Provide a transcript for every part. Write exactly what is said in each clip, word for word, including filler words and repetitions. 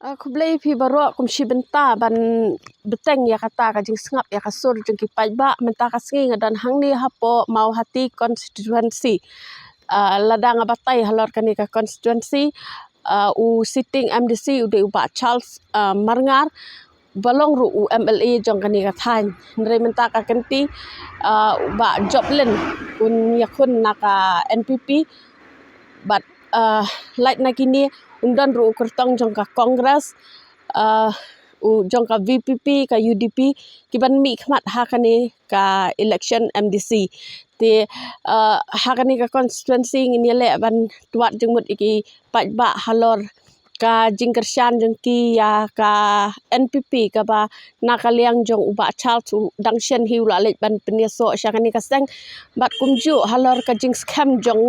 Ah, khublei phi baroh, kum shi bynta ban bteng ïa kata ka jingsngap ïa ka sur jong ki paidbah. Mynta ka sngi nga don hangne hapoh Mawhati constituency. Ah, lada nga batai halor kane ka constituency, ah, u sitting M D C u dei u Bah Charles, ah, Marngar, ba long ruh u M L A jong kane ka thaiñ. Hynrei mynta ka kynti, ah, u Bah Joplin un ïakhun na ka N P P. Bad, ah, lait na kine un don ruh u kyrtong jong ka Congress, ah, u jong ka V P P, ka U D P, ki ban mih khmat ha kane ka election M D C. Te, ah, ha kane ka constituency ngin ïaleh ban twad jingmut ïa ki paidbah halor ka jingkyrshan jong ki ïa ka N P P, kaba na ka liang jong u Bah Charles u dang shen hi u la leit ban pynïasoh sha kane ka seng. Bad kumjuh halor ka jingskhem jong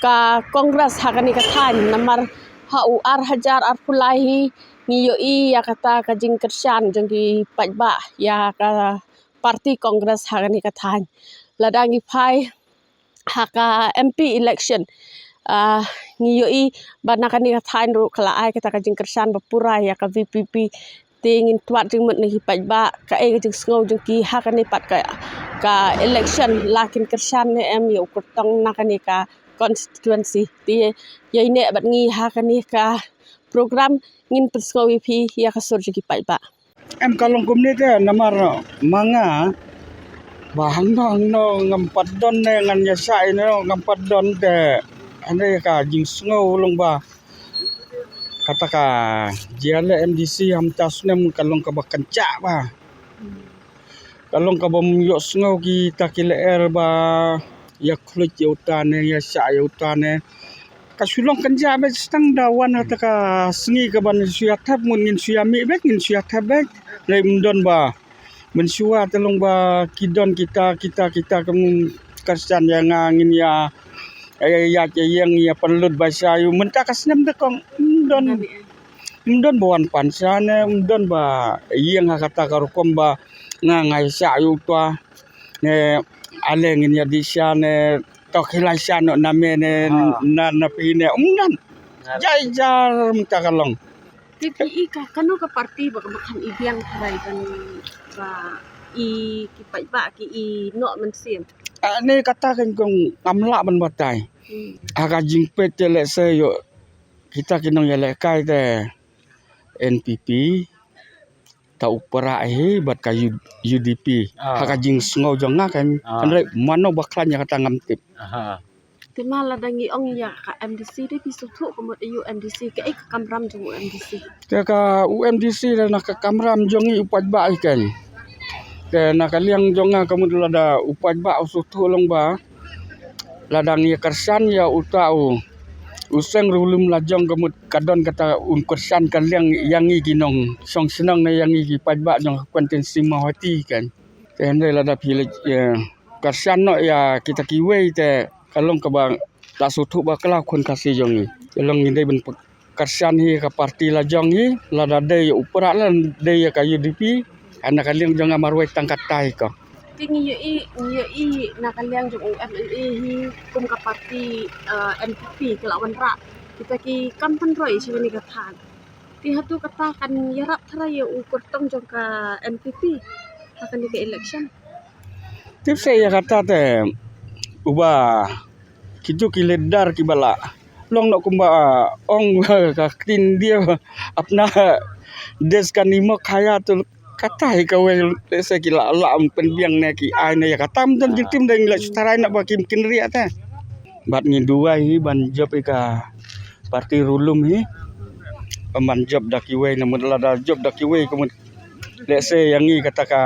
ka Congress ha kane ka thaiñ, namar ha u ar hajar arphew lai hi ngi ïohi ïa kata ka jingkyrshan jong ki paidbah ïa ka party Congress ha kane ka thaiñ. Lada ngi phai ha ka M P election, ah, ngi ïohi ba na kane ka thaiñ ruh ka la ai kata ka jingkyrshan ba pura ïa ka V P P. Te ngin twad jingmut na ki paidbah kaei ka jingsngew jong ki ha kane pat ka, ka election, la kin kyrshan ne em ïa u kyrtong na kane ka constituency. Te ïa ine bad ngi ha kane ka program ngin pynsngew ïa phi ïa ka sur jong ki paidbah. Em, ka long kumne te, namar ma nga ba hangno hangno ngam pat don ne ngan ïa shah ïa no ngam pat don te. Hynrei ka jingsngew long ba kata ka jia leh M D C ha mynta u snem ka long kaba kynjah ba. Ka long kaba ym ïohsngew kita ki lyer ba ïa khluit ïa uta ne ïa shah ïa uta ne. Ka shu long kynjah beit, tang da wan ha kata ka sngi kaban shu ïa thep, mut ngin shu ïa mih beit, ngin shu ïa thep beit. Hynrei ym don ba mynshuwa te long ba ki don kita, kita, kita kum kyrshan ïa nga, ngin ïa, ïa, ïa, ïa ïeng ïa pynlut ba sha ïa u. Mynta ka snem te kong ym don, ym don ba wan pan sha ne ym don ba ïeng ha kata ka rukom ba nga, nga ïa shah ïa uta ne ale ngin ïa dih sha ne tok hi lai sha noh na me ne na, na phi ne ym don. Jai jar mynta ka long. Te phi i ka, kano ka party ba, ba khan i biang tharai ban ba i ki paidbah ki i noh mynsiem? Ah, ne kata kan kong ngam lah ban batai. Hmm. Ha ka jingpeit te lehse ïoh kita ki nongïalehkai te N P P, ta u Prah hi bad ka U-, U D P. Ah. Ha ka jingsngew jong nga kan. Ah. Hynrei mano ba khlaiñ ïa kata ngam tip. Aha. Te ma lada ngi ong ïa ka M D C te phi sngewthuh ka mut ïa u M D C, kaei ka kamram jong u M D C? Te ka u M D C te na ka kamram jong ngi u paidbah hi kan. Te na ka liang jong nga ka mut lada u paidbah u sngewthuh long ba lada ngi kyrshan ïa uta u, u seng ruh lum la jong ka mut ka don kata un kyrshan ka liang ïa ngi ki nongshong shnong ne ïa ngi ki paidbah jong ka constituency Mawhati kan. Te hynrei lada phi leit, eh, kyrshan noh ïa kita kiwei te ka long kaba la sngewthuh ba ka la khun Khasi jong ngi. Te long ngi dei ban kyrshan hi ka party la jong hi, lada dei ïa u Prah la dei ïa ka U D P, ha na ka liang jong nga marwei tang katai ko. Te ngi ïohi, ngi ïohi na ka liang jong u M L A hi kum ka party, eh, N P P ka la wanrah. Kita ki kam pynroi sha kane ka thaiñ. Te hato kata kan ïarap tharai ïa u kyrtong jong ka N P P ha kane ka election? Tip seh ïa kata te uba kitu ki leader kiba la long noh kumba ong ka ktien India, apna desh ka nimok khaya, to kata hi kawei, lehse ki la, la pynbiang ne ki ai ne ïa kata, ym don jingtim, dang la shu tharai noh ba kim kynriah te. Bad ngi duwai hi ban jop ïa ka party ruh lum hi. Ban jop da kiwei, namut lada jop da kiwei ka mut lehse ïa ngi kata ka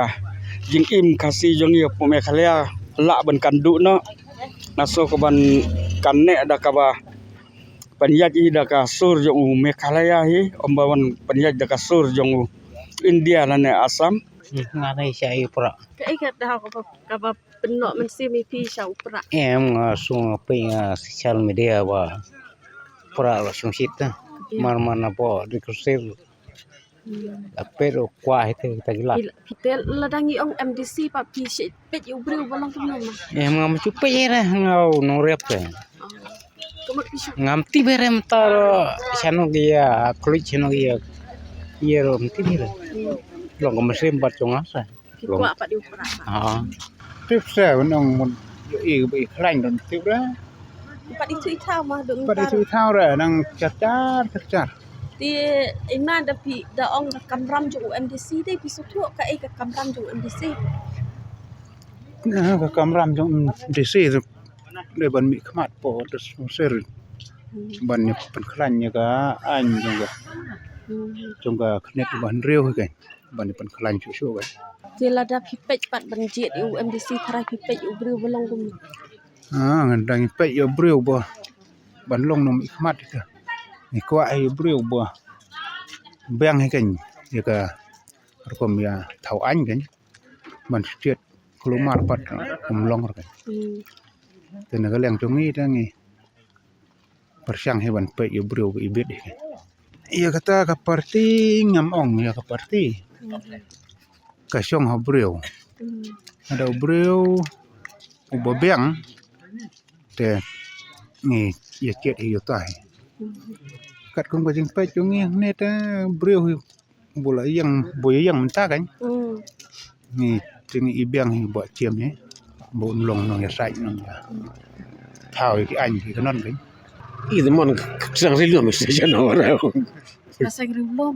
jingim Khasi jong ngi hapoh Meghalaya lah ban kynduh noh. Nga sngew ka ban kane da kaba pynïaid hi da ka sur jong u Meghalaya hi, ym ba ban pynïaid da ka sur jong u India lane Assam. Hmm, nga dei sha ïa u Prah. Kaei ka daw kaba, kaba pynnoh mynsiem ïa phi sha u Prah? Em, nga shu nga peit, ah, social media ba Prah la shongshit ta. Ïa. Mar mar na po di kusir. Hmm. La peit u kwah hi te kita ki la. Phi la, phi te lada ngi ong M D C pat phi shu peit ïa u briew ba long kumno ma? Em, ngam shu peit ïa re, nga u nongrep te. Oh. Ka mut phi shu. Ngam tip ïa re mynta ruh shano ki ïa khluit, shano ki ïa Ïa ro mti ni re. Long ka masrim bat jong nga sa. Ki kwah pat ïa u prah. Ha. Tip sa ban ong mun ïa i ba i khlaiñ don tip re. Pat i tu i thaw ma dong. Pat i tu i thaw re nang char char char char. Te i ma da phi da ong ka kamram jong u M D C te phi sngewthuh kaei ka kamram jong u M D C. Na ka kamram jong u M D C tu. Dei ban mih khmat po te sngewsih. Hmm. Ban ïa pynkhlaiñ ïa ka aiñ jong ka. Hmm. Jong ka khyndiat ba hynriew hi kein. Ban ïa pynkhlaiñ shuh shuh kein. Te lada phi peit pat ban jied ïa u M D C tharai phi peit ïa u briew ba long kumno? Ah, ngan dang peit ïa u briew ba. Ban long nong mih khmat ïa ka. Ngi kwah ïa u briew ba. Biang hi kein ïa ka. Rukom ïa thaw aiñ kein. Ban stet kulmar pat kum long re. Hmm. Te na ka liang jong ngi te ngi pyrshang hi ban peit ïa u briew ba i bit hi. Ïa kata ka parti ngam ong ïa ka parti. Hmm. Ka shong ha u briew. Hmm. Lada u briew uba biang te ngi ïa kiet hi ïa uta hi. Hmm. Katkum ka jingpeit jong ngi hangne te u briew hi Ba la ïeng, ba ïeng mynta kan. Hmm. Ngi te ngi i biang hi ba chiem hi. Ba un long nong ïa sait nong ïa. Thaw ïa ki aiñ ki knon kan. I the mon ka sang ri lum station ora. Ka sang ri lum.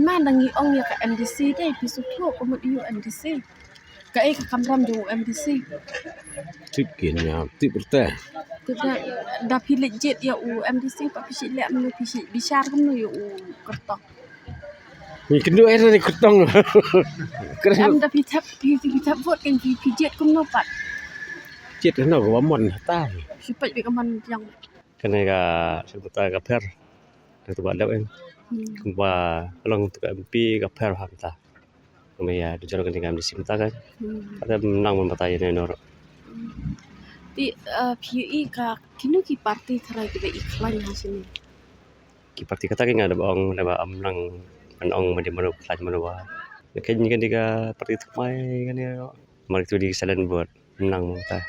Ma nang i ong ïa ka M D C te phi sngewthuh ka mut ïa u M D C. Kaei ka kamram jong u M D C? Tip kin ïa, tip rta. Tip da, da phi leit jied ïa u M D C pat phi shu leh kumno, phi shu bishar kumno ïa u kyrtong? Ngi kynduh ïa u kyrtong. Em da phi thep, phi, phi thep vote kan phi, phi jied kumno pat? Jied kumno ka mon ta. Shu peit beit ka mon jong. Kane ka shu ta ka pher. Ka tu ba dap em. Hmm. Kumba long tu ka M P ka pher ha ta. Kumba ïa, tu jaro kane ka M D C mynta kan. Hmm. Ata nang mynta ïa ne nor. Hmm. Te, eh, phi ïohi ka kino ki parti tharai kiba i khlaiñ ha shane? Ki parti kata ki nga da ba ong, da ba am nang ban ong mano mano khlaiñ mano ba. Ka kane ka parti thymmai kane. Mar tu di silent vote nang mynta.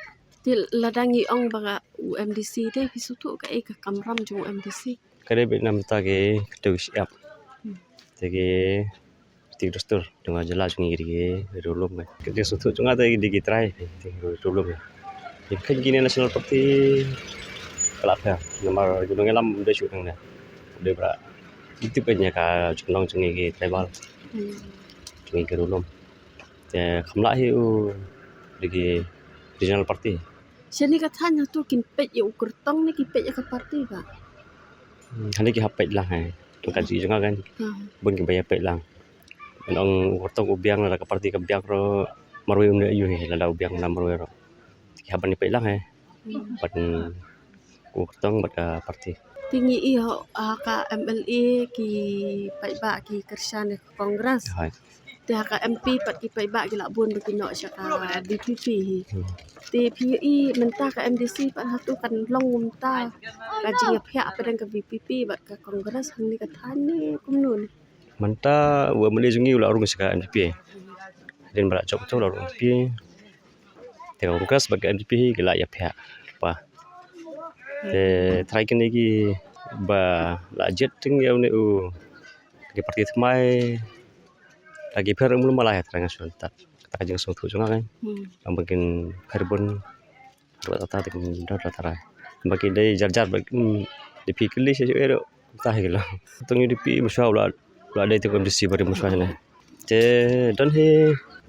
Te lada ngi ong ba ka u M D C te phi sngewthuh kaei ka kamram jong u M D C? Ka dei beit namar ta ki kdew ki shyiap. Hmm. Te ki ti dustur jong ka jylla jong ngi ki dei ki riewlum. Ka dei sngewthuh jong nga te ki dei ki trai te ki riewlum. Ki kheiñ kine National Party ka la pher namar ki nongïalam dei shu nang ne. Dei bra. Ki tip ka nya ka jinglong jong ngi ki tribal. Hmm. Jong ngi ki riewlum. Te kham lah hi u dei ki regional party. Shane ka thaiñ hato kin peit ïa u kyrtong ne ki peit ïa ka party ba? Hmm, hangne ki hap peit lang hai. Tang ka jong nga kan. Ha. Bun kiba ïa peit lang. Ban ong u kyrtong u biang lada ka party ka biang ruh marwei um ne ïu hi lada u biang na marwei ruh. Ki hap ban ïa peit lang hai. Hmm. Ban u kyrtong bad ka party. Te ngi i ho, ha ka M L A ki paidbah ki kyrshan ïa ka Congress. Hai. Te ha ka M P pat ki paidbah ki la bun ba ki noh sha ka V P P hi. Hmm. Te phi i mynta ka M D C pat hato kan long mynta ka jingïaphiah pat ka V P P bad ka Congress hangne ka thaiñ ne kumno ne? Mynta u M L A jong ngi u la rung sha ka N P P. Hadien ba la jop u la rung N P P. Te ka Congress bad ka N P P hi ki la ïaphiah pa. Te trai kine kiba la jied teng ïa une u ki parti thymmai. La ki pher um lum la ïa trai nga shu tat. Kata ka jingsngewthuh jong nga kan. Hmm. Lam ba kin pher bun. Ruh tata te kin dot la trai. Ba ki dei jar jar ba kin dei phi kylli sha shu ero. Tah hi la. Tang U D P mynshuwa u la, u la dei tang U M D C ba dei mynshuwa shane. Te don hi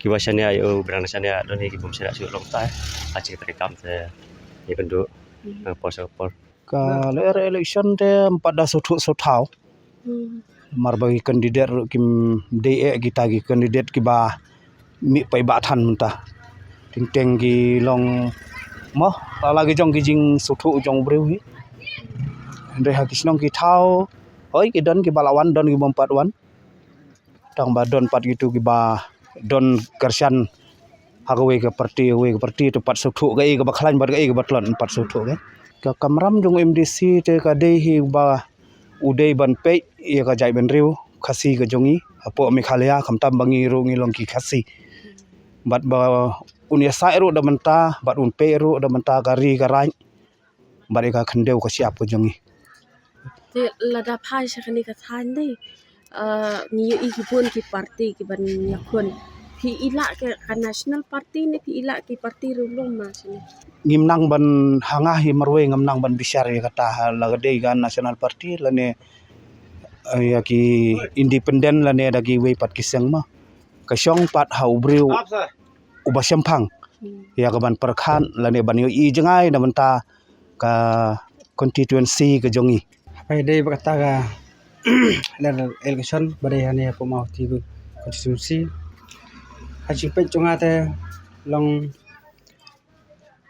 kiba shaniah ïa u, ba dang shaniah, don hi ki bym shaniah shuh long tah. Ka jingtrei kam te ïakynduh. Hmm. Por sha por. Ka lehrain election te ym pat da sngewthuh sngewthaw. Hmm. Namar ba ki candidate ruh kim dei eh kita ki candidate kiba mih paidbah than mynta. Teng teng ki long mo, la la ki jong ki jingsngewthuh jong u briew hi. Hynrei ha ki shnong ki thaw, hooid ki don kiba la wan, don ki bym pat wan. Tang ba don pat kitu kiba don kyrshan ha kawei ka parti, kawei ka parti te pat sngewthuh kaei kaba khlaiñ bad kaei kaba tlot pat sngewthuh ka. Ka kamram jong M D C te ka dei hi ba u dei ban peit ïa ka jaitbynriew Khasi ka jong ngi hapoh Meghalaya, khamtam ba ngi ruh ngi long ki Khasi. Bad ba un ïasaid ruh da mynta, bad un peit ruh da mynta ka ri ka raid, bad ïa ka khyndew ka shyiap ka jong ngi. Te lada phai sha kane ka thaiñ dei, Ah, ngi ïohi ki bun ki parti ki ban ïakhun. Phi i lah ka, ka National Party ne phi i lah ki parti riewlum ma shane? Ngim nang ban, ha nga hi marwei ngam nang ban bishar ïa kata, ha la ka dei ka National Party lane, eh, ïa ki independent lane da kiwei pat ki seng ma. Ka shong pat ha u briew uba shemphang Hmm. ïa ka ban pyrkhat lane ban ïohi jngai na bynta ka constituency ka jong ngi. Haba ïadei bad kata ka election ba dei hangne hapoh Mawhati constituency, ha jingpeit jong nga te long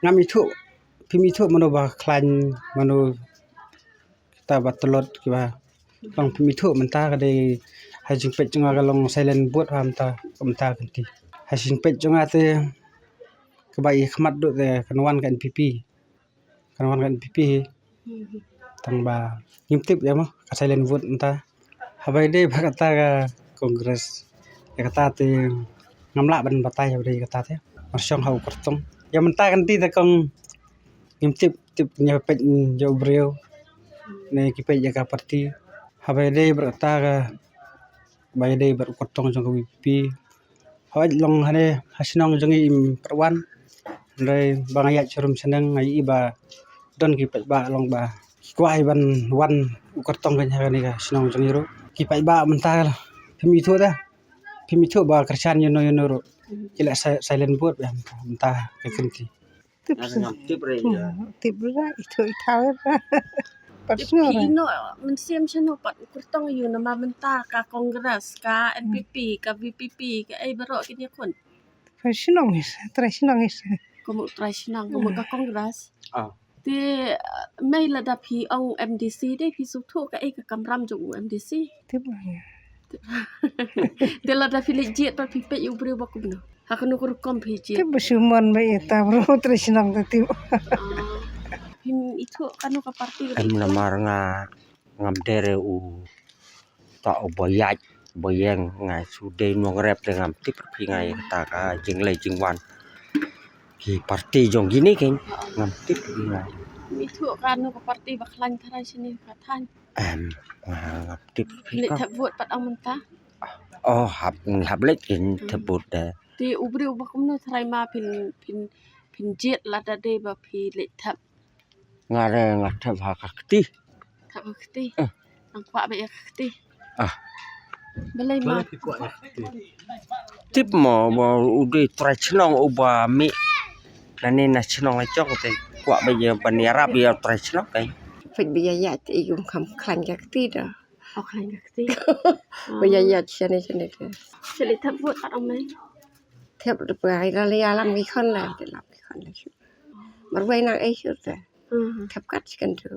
ngam ithuh, phim ithuh mano ba khlaiñ, mano kita ba tlot kiba long phim ithuh. Mynta ka dei ha jingpeit jong nga ka long silent vote ha mynta, mynta ka kynti. Ha jingpeit jong nga te kaba i khmat duh te kan wan ka N P P. Kan wan ka N P P hi. Tang ba ngim tip ïa mo ka silent vote mynta. Haba ïadei bad kata ka Congress, ïa kata te ngam lah ban batai haba ïadei kata te. Mar shong ha u kyrtong. Ïa mynta ka kynti te kong ngim tip, tip ïa peit ïa u briew ne ki peit ïa ka parti. Haba ïadei bad kata ka, ba ïadei bad u kyrtong jong ka V P P. Hooid long hangne ha shnong jong ngi im pat wan. Hynrei ba nga ïaid sharum shnong nga ïohi ba don ki paidbah long ba ki kwah ban wan u kyrtong kane ha kane ka shnong jong ngi ruh. Ki paidbah mynta phim ithuh da. Phim ithuh ba kyrshan ïano ïano ruh. Ki la si-, silent vote ba mynta, mynta ka kynti. Tip sa. Ngam tip re ïa. Hmm, tip re, ithuh ithaw re. Pat Tip sngew phi re. Ïa no, mynsiem shano pat u kyrtong ïa u namar mynta ka Congress, ka N P P, ka V P P, ka ei baroh kin ïakhun. Trai shnong is, trai shnong is. Kum u trai shnong, kum u ka Congress. Ah. Te, eh, mei lada phi ong M D C de phi sngewthuh kaei ka kamram jong u M D C. Tip lang ïa. Te lada phi leit jied pat phi peit ïa u briew ba kumno? Ha kano ka rukom phi jied? Tip ba shu mon ba ïa ta bro trai shnong ta tip. Ah, phim ithuh kano ka parti ka Em dei namar nga ngam dei re u ta u ba ïaid ba ïeng nga shu dei nongrep te ngam tip phi nga ïa kata ka jinglei jingwan. Ki parti jong kine kein ngam tip phi nga. Phim ithuh kano ka parti ba khlaiñ tharai shane ka thaiñ. Em, nga ngam tip phi Leit ka. Thep vote pat ong mynta. Oh, hap, hap leit kin thep vote de. Te u briew ba kumno tharai ma phin, phin, phin jied lada dei ba phi leit thep. Nga re nga thep ha ka kti. Thep ha ka kti. Eh. Nang kwah ba ïa ka kti. Ah. Balei ma? Tip mo ba u dei trai shnong uba mih. Lane na shnong la jong te kwah ba ïa ban ïarap ïa trai shnong kai. Peit ba ïa ïa te ïum kham khlaiñ ka kti da. Oh, khlaiñ ka kti. Ba ïa ïa shane shane te. Shane thep vote pat ong mei. Thep da pa ïa la ïa lam ki khon la, te lam ki khon la shu. Marwei nang ei shu te. Thep kat shi kan tu.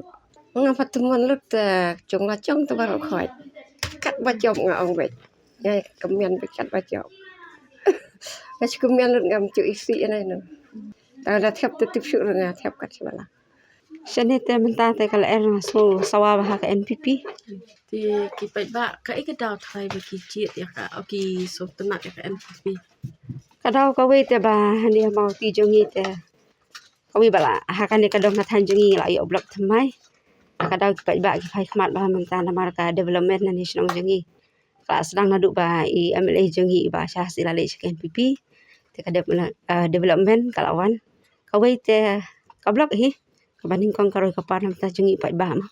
Nga pat tu mon lut te jong la jong te baroh khoit. Kat ba jop nga ong beit. Nga kmen beit kat ba jop. Nga shi kmen lut ngam ju isi ene no. Ta da thep te tip shu nga thep kat shi bala. Shane te mynta te ka lyer nga sngew sawa bha ha ka N P P. Te ki paidbah kaei ka daw tharai ba ki jied ïa ka, o ki sngewtynnat ïa ka N P P? Ka daw kawei te ba hangne ha Mawhati jong ngi te kawei ba la ha kane ka dong ka thaiñ jong ngi la ïoh block thymmai. Ka daw ki paidbah ki phai khmat bha mynta namar ka development hangne shnong jong ngi. Ka la sdang naduh ba i M L A jong ngi i Bah Shahs i la leit sha ka N P P. Te ka develop-, eh, development ka la wan. Kawei te ka block hi. Kaba nyngkong ka roi ka par na bynta jong ngi paidbah mo.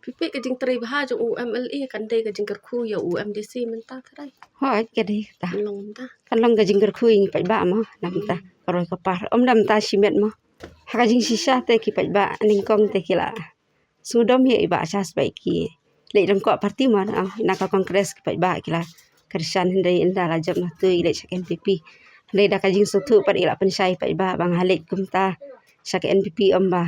Phi peit ka jingtrei bha jong u M L A kan dei ka jingkyrkhu ïa u M D C mynta trai. Hooid ka dei kata. Kan long mynta. Kan long ka jingkyrkhu ïa ngi paidbah mo na bynta ka roi ka par. Ym na bynta shimet mo. Ha ka jingshisha te ki paidbah nyngkong te ki la sngewdom ïa i Bah Shahs ba ki leit lyngkot party mo na, na ka Congress ki paidbah ki la kyrshan hynrei ynda la jop na tu i leit sha ka N P P. Hynrei da ka jingsngewthuh pat i la pynshai paidbah ba nga leit kumta sha ka N P P ym ba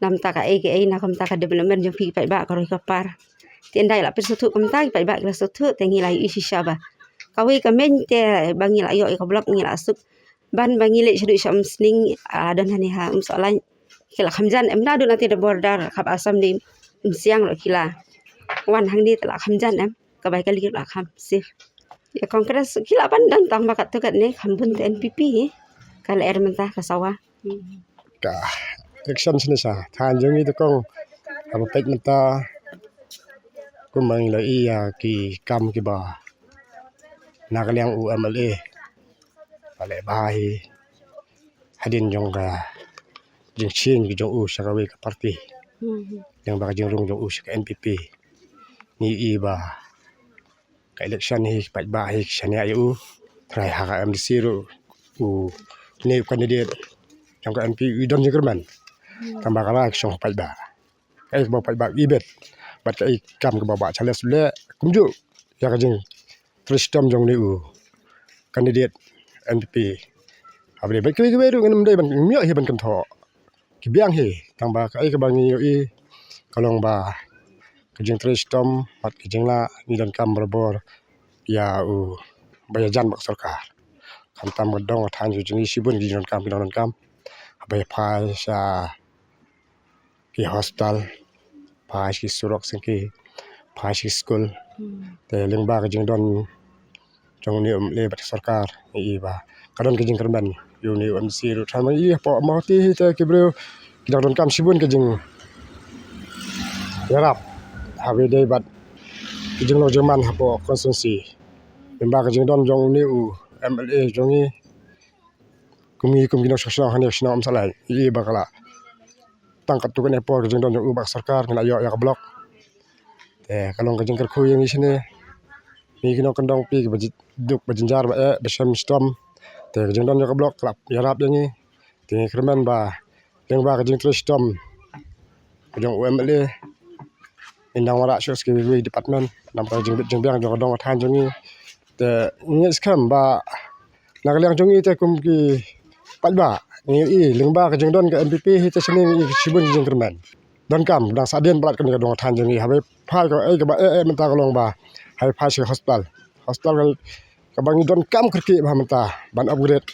na bynta kaei kaei na kumta ka development jong phi paidbah ka roi ka par. Te ynda i la pynsngewthuh kumta ki paidbah ki la sngewthuh te ngi la ïohi shisha ba kawei ka main te ba ngi la ïoh ïa ka block ngi la suk ban ba ngi leit shaduh sha Umsning, ah, don hangne ha Umsohlait. Ki la kham jan em naduh na te da border khap Assam ne Umsiang ruh ki la wan hangne te la kham jan em. Ka bai ka lieng la kham safe. Ïa Congress ki la ban don tang ba katto katne kham bun te N P P hi. Ka lyer mynta ka sawa. Ka election shane sha thaiñ jong ngi te kong haba peit mynta Kumba ngi la ïohi ïa ki kam kiba na ka liang u M L A ba leh bha hi hadien jong ka jingshim ki jong u sha kawei ka party. Hmm. Lyngba ka jingrung jong u sha ka N P P. Ngi ïohi ba ka election hi paidbah hi ki shaniah ïa u. Trai ha ka M D C ruh une u candidate jong ka N P P u don jingkyrmen. Hmm. Tangba ka rai ka shong ha paidbah. Kaei kaba paidbah i bet bad kaei kam kaba Bah Charles u leh kumjuh ïa ka jingtrei shitom jong une u candidate N P P. Haba dei bad kiwei kiwei ruh ngim dei ban ym ïoh hi ban kynthoh ki biang hi, tangba kaei kaba ngi ïohi ka long ba ka jingtrei shitom bad ka jinglah ngi donkam barabor ïa u ba ïajan bad ka sorkar. Khamtam ka dong ka thaiñ jong ngi shibun ki jingdonkam ki nongdonkam haba ïa phai sha ki hospital, phai sha ki surok sha ki, phai sha ki skul. Hmm. Te lyngba ka jingdon jong une u M L A bad ka sorkar ngi ïohi ba ka don ka jingkyrmen ïa une u M C ruh. Tang ma ngi ïohi hapoh Mawhati hi te ki briew ki dang donkam shibun ka jingïarap haba dei bad ka jinglong jingman hapoh constituency. Lyngba ka jingdon jong une u M L A jong ngi kum ngi kum ki nongshong shnong hangne shnong Umsallai, ïohi ba ka la tang katto katne por ka jingdon jong u bad ka sorkar ngi la ïoh ïa ka block. Te ka long ka jingkyrkhu ïa ngi shane, ngi ki nongkyndong kpi kiba duk ba jynjar ba eh ba shem shitom. Te ka jingdon jong ka block ka la ïarap ïa ngi. Te ngi kyrmen ba lyngba ka jingtrei shitom ka jong u M L A, ngin nang wanrah shuh sha kiwei kiwei department namar ka jingbit jingbiang jong ka dong ka thaiñ jong ngi. Te ngi ngeit skhem ba na ka liang jong ngi te kum ki paidbah ngi ïohi lyngba ka jingdon ka N P P hi te shane ngi ïohi shibun ki jingkyrmen. Donkam dang sah dien palat kane ka dong ka thaiñ jong ngi haba phai kaei kaba eh eh mynta ka long ba haba phai sha ka hospital. Hospital ka kaba ngi donkam kyrkieh bha mynta ban upgrade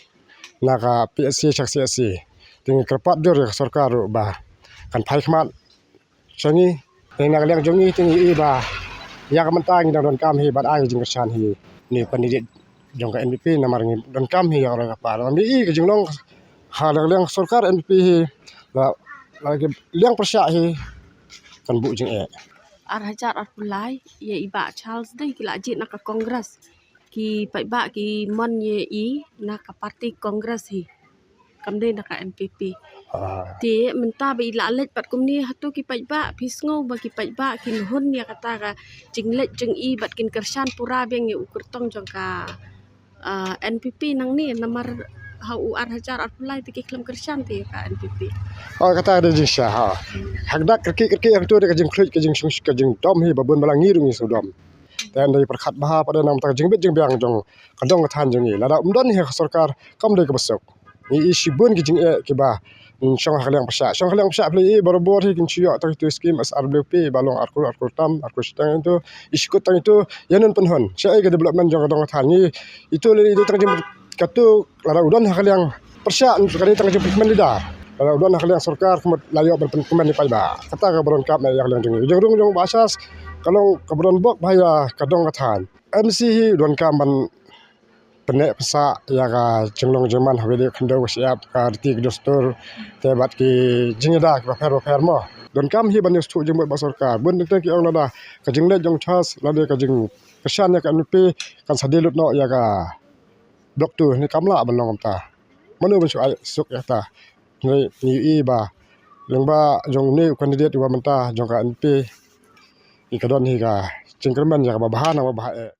na ka P H C sha ka C H C. Te ngi kyrpad jur ïa ka sorkar ruh ba kan phai khmat sha ngi. Te na ka liang jong ngi te ngi ïohi ba ïa ka mynta ngi dang donkam hi ban ai ka jingkyrshan hi une u candidate jong ka N P P namar ngi donkam hi ïa ka roi ka par. Ngi ïohi ka jinglong ha la ka liang sorkar N P P hi la, la ka liang pyrshah hi kan buh jingeh. Ar hajar arphew lai ïa i Bah Charles dei ki la jied na ka Congress. Ki paidbah ki mon ïa i na ka party Congress hi, kam dei na ka N P P. Ah. Te mynta ba i la leit pat kumne, hato ki paidbah, phi sngew ba ki paidbah kin hun ïa kata ka jingleit jong i bad kin kyrshan pura biang ïa u kyrtong jong ka, ah, N P P nangne, namar ha u ar hajar arphew lai te ki khlem kyrshan te ïa ka N P P. Oh, kata ka dei jingshisha ha. Haba kyrkieh kyrkieh hangto dei ka jingkhluit, ka jingshong, ka jingdom hi ba bun ba la ngi ruh ngi sngewdom. Te ynda i pyrkhat bha pat de namar ka jingbit jingbiang jong ka dong ka thaiñ jong ngi, lada ym don hi ka sorkar kam dei kaba suk. Ngi ïohi shibun ki jingeh kiba shong ha ka liang pyrshah. Shong ha ka liang pyrshah phi la ïohi barabor hi kin shu ïoh tang ïa itu skim S R W P ba long ar klur, ar klur tam, ar klur shiteng ïa itu, i shu kut tang ïa itu, ïa nun pynhun. Shaei ka development jong ka dong ka thaiñ ngi, itu lei dei tang jing katu lada u don ha ka liang pyrshah ka dei tang ka jingpynkmen leader. Lada u don ha ka liang sorkar ka mut la ïoh ban pynkmen ïa i paidbah. Kata kaba donkam ïa ka liang jong ngi. Ka jingrung jong u Bah Charles ka long kaba don bok bha ïa ka dong ka thaiñ. M C hi u donkam ban pynneh pynsah ïa ka jinglong jingman haba ïadei khyndew ka shyiap, ka riti ka dustur te bad ki jingïada kiba pher ba pher mo. Donkam hi ban ïasnoh jingmut bad sorkar. Bun teng teng ki ong lada ka jingleit jong u Charles, lada ka jingkyrshan ïa ka N P P kan sa die lut noh ïa ka Block two ne kam lah ban long kumta. Mano ban shu ai suk ïa kata? Ngi ïohi ba lyngba jong une u candidate uba mynta jong ka N P P, i ka don hi ka jingkyrmen ïa kaba bha naba bha eh.